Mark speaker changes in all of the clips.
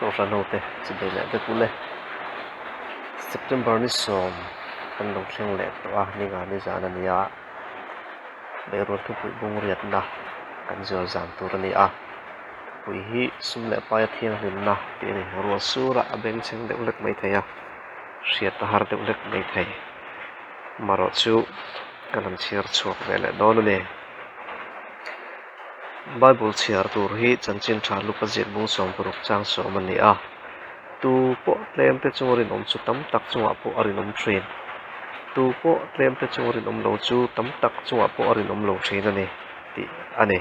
Speaker 1: Kohhran hote chibei leh vek ule. September ni sawm kan lo thleng leh tawh a, ni nga ni zan a ni a, Beihrual thupui bung riatna kan zual zan tur a ni a, thupui hi sum leh paia thianghlimna tih a ni. Ruah surah a bengchheng deuh hlek mai thei a, hriat a har deuh hlek mai thei. Marawh chu kan han chhiar chhuak ve leh dawn a ni. Bible chhiar tur hi chanchin tha luka ziak bung 60 chang sawm a ni a, tu pawh tlem te chung rinawm chu tam tak chungah pawh a rinawm thin. Tu pawh tlem te chung rinawm lo chu tam tak chungah pawh a rinawm lo thin a ni tih a ni.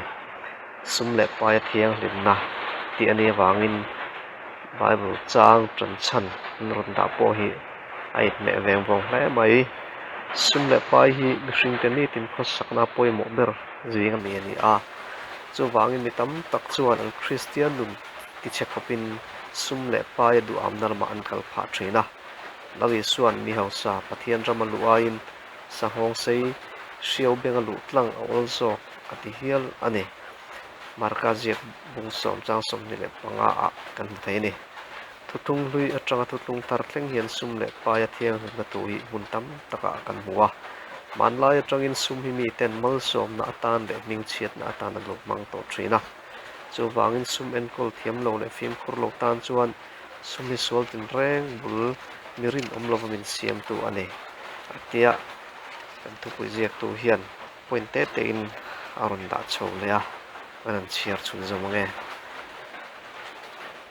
Speaker 1: Sum leh paia thianghlimna tih a nih avangin Bible chang tan chhan an rawn dah pawh hi a inhmeh veng vawng hle mai. Sum leh pai hi mihringte nitin khawsakna pawimawh ber zing a mi a ni a, chuvangin mi tam tak chuan an Kristian nun tichhe khawpin sum leh paia duhamna lamah an kal phah thin a. Lal Isua'n mi hausa Pathian rama luh aiin sanghawng sei hriau benga luh tlang a awl zawk a ti hial a ni. Marka ziak bung sawm chang 25 ah kan hmu thei a ni. Thuthlung hlui atanga thuthlung thar thleng hian sum leh paia thianghlimna tur hi hmun tam takah kan hmu a. Hmanlai atangin sum hi miten malsawmna atan leh hmingchhiatna atan an lo hmang tawh thin a. Chuvangin sum enkawl thiam lo leh fimkhur lo tan chuan sum hi sual tinreng bul mi rinawm lova min siamtu a ni a tia kan thupui ziaktu hian point te tein a rawn dah chho leh a, kan han chhiar chhun zawm ang e.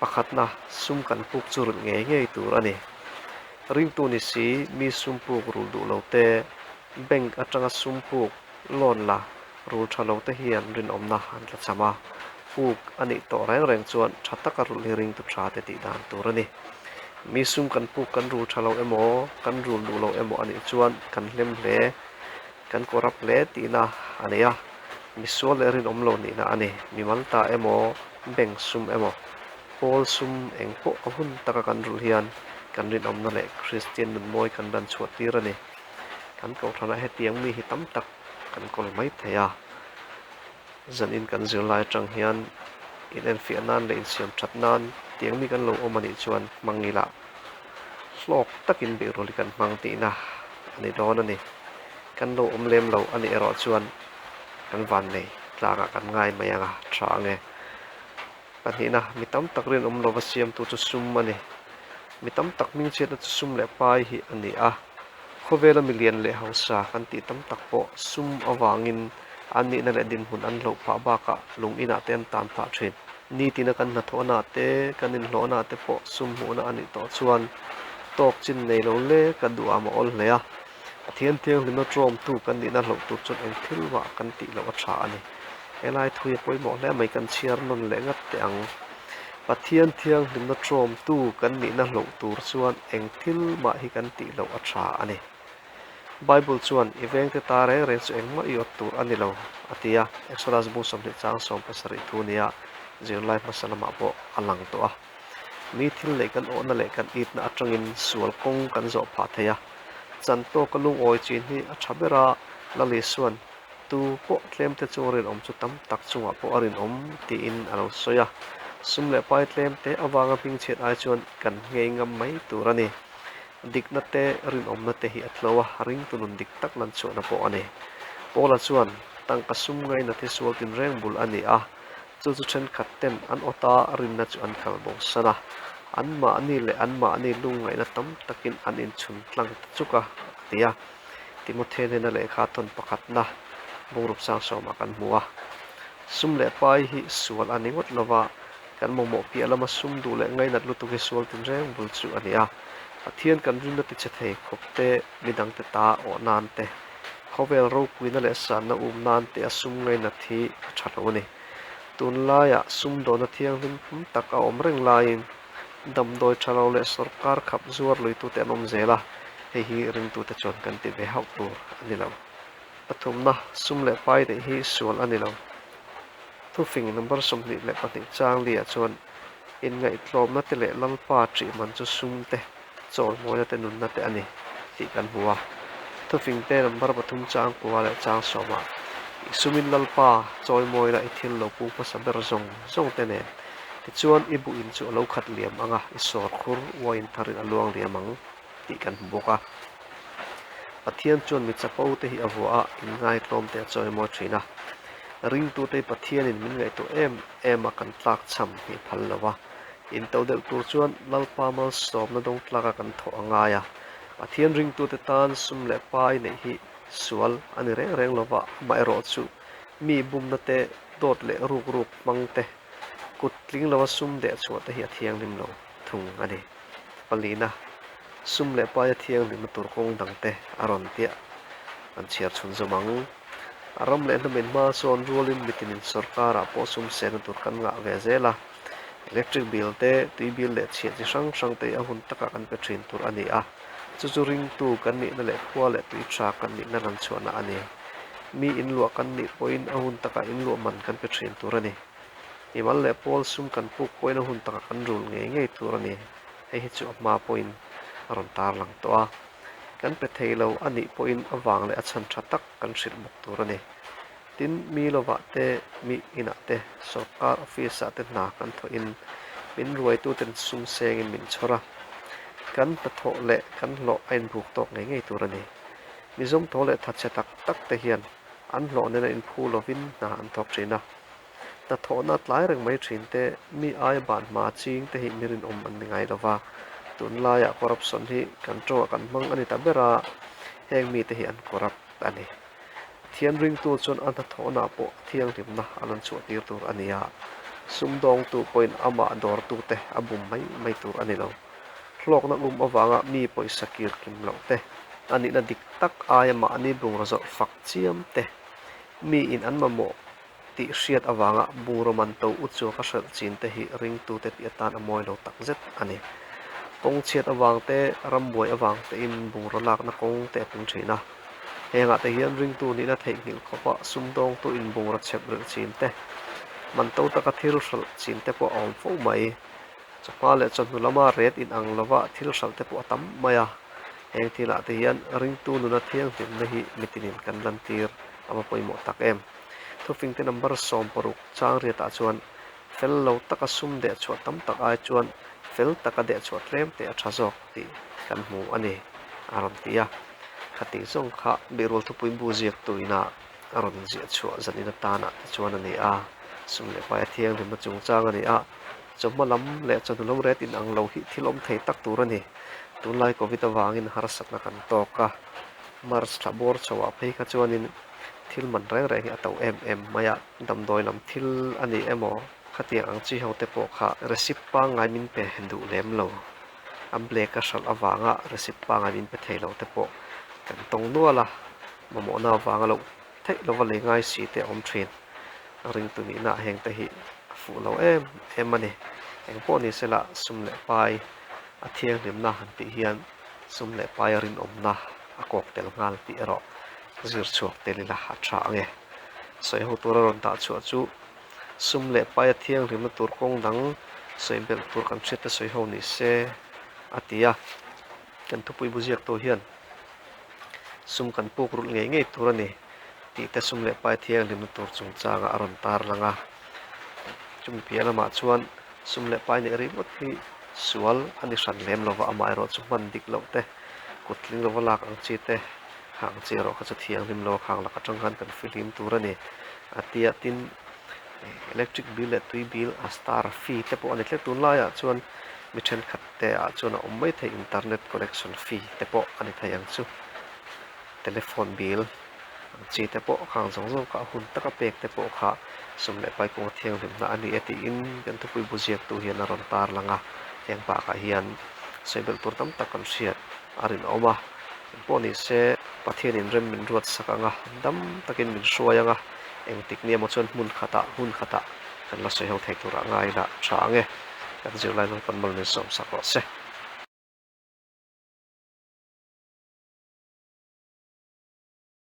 Speaker 1: Pakhatna, sum kan puk chu rulh ngei ngei tur a ni. Ringtu ni si, mi sum puk rulh duh lo te, bank atanga sum puk loan la rul tha lo te hian rinawmna an tla cham a, puk a nih tawh reng reng chuan tha taka rulh hi ringtu tha te tih dan tur a ni. Mi sum kan puk kan rul tha lo emaw, kan rul duh lo emaw a nih chuan kan hlem hle. Kan corrupt hle tihna a nei a, misual leh rinawm lo nihna a ni. Mimal ta emaw, bank sum emaw, pawl sum eng pawh a hun taka kan rulh hian kan rinawmna leh Kristian nun mawi kan lan chhuah tir a ni. Kan kohhranah hetiang mi hi tam tak kan kawl mai thei a. Zanin kan zirlai atang hian inenfiah nan leh insiam that nan tiang mi kan lo awm a nih chuan hmang ila hlawk takin bihrual hi kan hmang tihna a ni dawn a ni. Kan lo awm lem lo a nih erawh chuan kan vannei tlangah kan ngai mai ang a, tha ang e. Pahnihna, mi tam tak rinawm lova siamtu chu sum a ni. Mi tam tak hmingchhiatna chu sum leh pai hi a ni a. Khawvela milian leh hausa kan tih tam tak pawh sum avangin an nihna leh dinhmun an hloh phah bakah lung inah te an tan phah thin. Nitina kan hnathawhna te, kan inhlawhna te pawh sum hmuhna a nih tawh chuan tawk chin nei lo le kan duham a awl hle a. Pathian thianghlimna tawmtu kan nihna hloh tur chuan eng thil mah kan tih loh a tha a ni. Helai thui a pawimawh hle mai kan chhiar nawn leh ngat teh ang. Pathian thianghlimna tawmtu kan nihna hloh tur chuan eng thil mah hi kan tih loh a tha a ni. Bible chuan i vengte ta reng reng chu engmah i awt tur a ni lo a ti a, Exodus bung 20 chang 70 thu nia zirlai hmasa lamah pawh a lang tawh a. Mi thil leh kan awhna leh kan itna atangin sual kawng kan zawh phah thei a, chan tawka lungawi chin hi a tha ber a, Lal Isua'n tu pawh tlemte chu rinawm chu tam tak chungah pawh a rinawm tiin a lo sawi a, sum leh pai tlemte avanga hmingchhiat ai chuan kan nghei ngam mai tur a ni. Dikna te, rinawmna te hi a tlo a, ringtu nun dik tak lan chhuahna pawh a ni. Paula chuan, Tangka sum ngaina thi sual tinreng bul a ni a, chu chu thenkhat ten an awta rinna chu an kal bo san a, anmahni leh anmahni lungngaihna tam takin an inchhun tlang ta chuk a, a ti a. Timothy hnena lehkha thawn pakhatna bungruk sang sawmah kan hmu a. Sum leh pai hi sual a ni ngawt lova, kan mamawh piah lama sum duh leh ngainat lutuk hi sual tinreng bul chu a ni a. Pathian kan rinna tichhe thei khawp te, midangte ta awh nan te, khawvel ropuina leh sanna um nan te a sum ngainat hi a tha lo a ni. Tunlaiah sumdawna thianghlim tam tak a awm reng laiin damdawi tha lo leh sawrkar khap zuar luitute an awm zel a, hei hi ringtute chuan kan ti ve hauh tur a ni lo. Pathumna, sum leh pai neih hi sual a ni lo. Thufing number 22 chang liah chuan inngaihtlawmna te leh Lalpa ṭih man chu sum te, chawlhmawina te nunna te a ni tih kan hmu a. Thufing te number pathum chang kua leh chang sawmah i sumin Lalpa chawimawina i thil lo pung hmasa ber zawng zawng te nen. Tichuan, i buh in chu a lo khat liam ang a, i sawr khur uaiin tharin a luang liam ang tih kan hmu bawk a. Pathian chuan mi chapo te hi a vuah a, inngaitlawm te a chawimawi thin a. Ringtute hi Pathianin min ngaihtuah em em a kan tlak chham hi a phal lo a. Into delh tur chuan Lalpa malsawmna dawng tlaka kan thawh a ngai a. Pathian ringtute tan sum leh pai neih hi sual a ni reng reng lova, amaherawhchu mi bumna te, dawt leh ruk ruk hmang te, kut tling lova sum deh chhuah te hi a thianghlim lo thung a ni. Palina, sum leh paia thianghlimna tur kawng dang te a rawn tiah an chhiar chhun zawm ang. A ram leh hnamin hma sawn rualin mitinin sorkarah pawh sum sehna tur kan ngah ve zel a. Electric bill te, tui bill leh chhiah chi hrang hrang te hi a hun takah kan pe thin tur a ni a. Chu chu ringtu kan nihna leh khua leh tui tha kan nihna lan chhuahna a ni. Mi inluah kan nih pawhin a hun takah inluah man kan pe thin tur a ni. Mimal leh pawl sum kan puk pawhin a hun takah kan rul ngei ngei tur a ni. Hei hi chu a hma pawhin a rawn tarlang tawh a. Kan pe thei lo a nih pawhin a vang leh a chhan tha tak kan hrilh bawk tur a ni. Tin, mi lovah te, mi inah te, sorkar office ah te hna kan thawhin min ruaituten sum sengin min chhawr a. Kan hnathawh leh kan hlawh a inbuk tawk ngei ngei tur a ni. Mizawm thaw leh thatchhe tak tak te hian an hlawh nena inphu lovin hna an thawk thin a. Hnathawhna tlai reng mai thin te, mi aia ban hma ching te hi mi rinawm an ni ngai lova. Tunlaiah corruption hi kan tawngah kan hmang a ni ta ber a, heng mite hi an corrupt a ni. Pathian ringtu chuan a hnathawhnaah pawh a thianghlimna a lan chhuah tir tur a ni a, sumdawngtu pawhin amah dawrtute a bum mai mai tur a ni lo. Hlawkna um avanga mi pawisa kir kim loh te, a nihna dik tak aia mahni bungraw zawrh fak chiam te, miin an mamawh tih hriat avanga bungraw man to u chuak a hrelh chin te hi ringtute tih atan a mawi lo tak zet a ni. Kawng chhiat avang te, rambuai avang tein bungraw lakna kawng te a pung thin a. Hengah te hian ringtu nihna theihnghilh khawpa sumdawngtu inbungraw chhep rilh chin te, man to taka thil hralh chin te pawh a awm fo mai. Chawhma leh chawhnu lama ret inang lova thil hralh te pawh a tam mai a. Heng thilah te hian ringtu nuna thianghlimna hi mitinin kan lantir a va pawimawh tak em. Thufingte number 60 changriatah chuan fel lo taka sum deh chhuah tam tak ai chuan fel taka deh chhuah tlem teh a tha zawk tih kan hmu a ni, a rawn ti a. Khatih zawng kha Birual thupui bu ziaktu ina a rawn ziah chhuah zanin atana te chuan a ni a, sum leh pai a thianghlimna chungchang a ni a, chawhma lam leh chawhnu lam ret inang lo hi thil awm thei tak tur a ni. Tunlai Covid avangin harsatna kan tawk a, March thla bawr chhoah phei kha chuanin thil man reng reng hi a to em em mai a, damdawi lam thil a ni emaw khatiang ang chi ho te pawh kha receipt pangngai min pe duh lem lo. A black a hralh avanga receipt pangngai min pe thei lo te pawh kan tawng nual a, mamawhna avanga loh theih lova lei ngai si te a awm thin. A ringtu nihna ah heng te hi a fuh lo em em a ni. Engpawh ni sela sum leh pai a thianghlimna han tih hian sum leh pai a rinawmna a kawk tel nghal tih erawh zir chhuak tel ila a tha ang e. Sawi ho tura rawn dah chhuah chu sum leh pai a thianghlimna tur kawng dang sawi belh tur kan hriat te sawi ho ni se a ti a. Kan thupui bu ziak tu hian sum kan puk rulh ngei ngei tur a ni tih te sum leh pai thianghlimna tur chungchanga a rawn tar lang a. Chumi piah lamah chuan sum leh pai neih ringawt hi sual a ni hran lem lova amaherawh chu hman dik loh te kut tling lova lak ang chi te khang chi erawh kha chu thianghlim lo a khang lak atang khan kan fihlim tur a ni a tia tin electric bill leh tui bill a star fee te pawh a ni tlat tunlaiah chuan mi thenkhat te ah chuan a awm mai thei internet connection fee te pawh a ni thei ang chu telephone bill ang chi te pawh khang zawng zawng kha a hun taka pek te pawh kha sum leh pai kawnga thianghlimna a ni e tiin kan thupui bu ziaktu hian a rawn tar lang a heng bakah hian sawi belh tur tam tak kan hriat a rinawm a engpawh ni se Pathianin rem min ruat sak ang a dam takin min hruai ang a engtik ni emaw chuan hmun khatah hmun khatah kan la sawi ho thei turah ngai ila tha ang e kan zirlai lalpan mal min sawm sak rawh se.